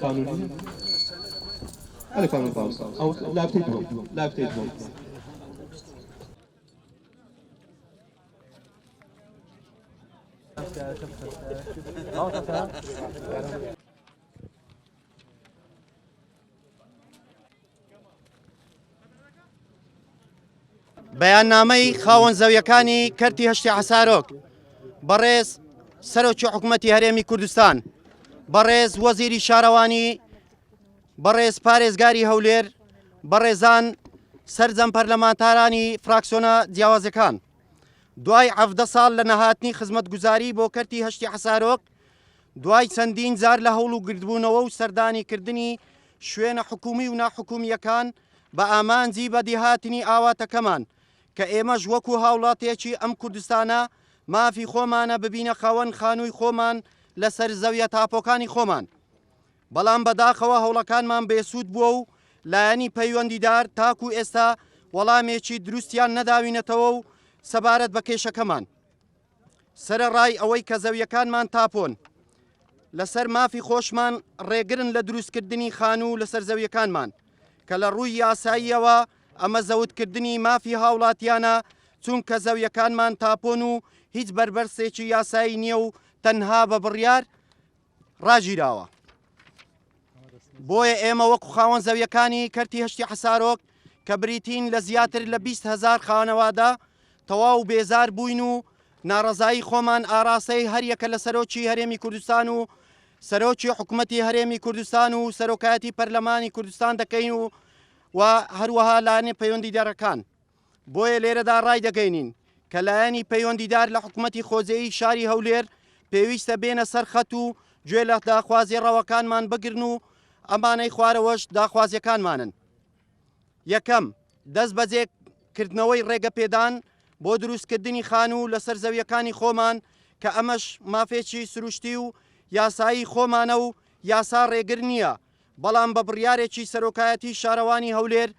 خانوو نییە؟ ئەلە خانوو باوس ئەو لافتەی دووەم لافتەی دووەم. بەیاننامەی خاوەن زەویەکانی کەرتی هەشتی حەسارۆک بەڕێز سەرۆکی حکومەتی هەرێمی کوردستان بەڕێز وەزیری شارەوانی بەڕێز پارێزگاری هەولێر بەڕێزان سەرجەم پەرلەمانتارانی فراکسۆنە جیاوازەکان دوای 17 ساڵ لە نەهاتنی خزمەتگوزاری بۆ کەرتی هەشتی حەسارۆک دوای چەندین جار لە هەوڵ و گردبوونەوە و سەردانیکردنی شوێنە حکومی و ناحکومییەکان بە ئامانجی بەدیهاتنی ئاواتەکەمان کە ئێمەش وەکو هاوڵاتیەکی ئەم کوردستانە مافی خۆمانە ببینە خاوەن خانووی خۆمان لەسەر زەویە تاپۆکانی خۆمان بەڵام بەداخەوە هەوڵەکانمان بێسوود بووە و لایەنی پەیوەندیدار تاکو ئێستا وەڵامێکی دروستیان نەداوینەتەوە و سەبارەت بە کێشەکەمان. سەرەڕای ئەوەی کە زەویەکانمان تاپۆن، لەسەر مافی خۆشمان ڕێگرن لە دروستکردنی خانوو لەسەر زەویەکانمان، کە لە ڕووی یاساییەوە ئەمە زەوتکردنی مافی هاوڵاتیانە، چونکە زەویەکانمان تاپۆن و هیچ بەربەستێکی یاسایی نییە و تەنها بە بڕیار ڕاگیراوە. بۆیە ئێمە وەکو خاوەن زەویەکانی کەرتی هەشتی حەسارۆک کە بریتین لە زیاتر لە 20 هەزار خانەوادە تەواو بێزار بووین و ناڕەزایی خۆمان ئاراستەی هەریەکە لە سەرۆکی هەرێمی کوردستان و سەرۆکی حکومەتی هەرێمی کوردستان و سەرۆکایەتی پەرلەمانی کوردستان دەکەین و و هەروەها لایەنە پەیوەندیدارەکان. بۆیە لێرەدا ڕایدەگەینین کە لایەنی پەیوەندیدار لە حکومەتی خۆجێیی شاری هەولێر پێویستە بێنە سەر خەت و گوێ لە داخوازیە ڕەواکانمان بگرن و ئەمانەی خوارەوەش داخوازیەکانمانن. یەکەم، دەست بەجێ کردنەوەی ڕێگەپێدان بۆ دروستکردنی خانوو لەسەر زەویەکانی خۆمان کە ئەمەش مافێکی سروشتی و یاسایی خۆمانە و یاسا ڕێگر نییە بەڵام بە بڕیارێکی سەرۆکایەتی شارەوانی هەولێر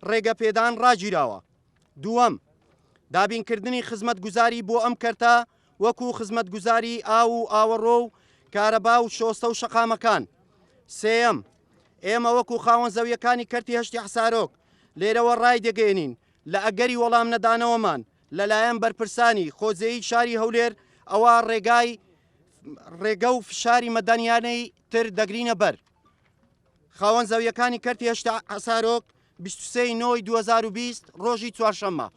ڕێگەپێدان ڕاگیراوە. دووەم، دابینکردنی خزمەتگوزاری بۆ ئەم کەرتە وەکو خزمەتگوزاری ئاو و ئاوەڕۆ و کارەبا و شۆستە و شەقامەکان. سێیەم، ئێمە وەکو خاوەن زەویەکانی کەرتی هەشتی حەسارۆک لێرەوە ڕایدەگەیەنین لە ئەگەری وەڵامنەدانەوەمان لەلایەن بەرپرسانی خۆجێیی شاری هەولێر ئەوا ڕێگای ڕێگە و فشاری مەدەنیانەی تر دەگرینە بەر. خاوەن زەویەکانی کەرتی هەشتا حەسارۆک 23 نۆی 2020 ڕۆژی چوارشەممە.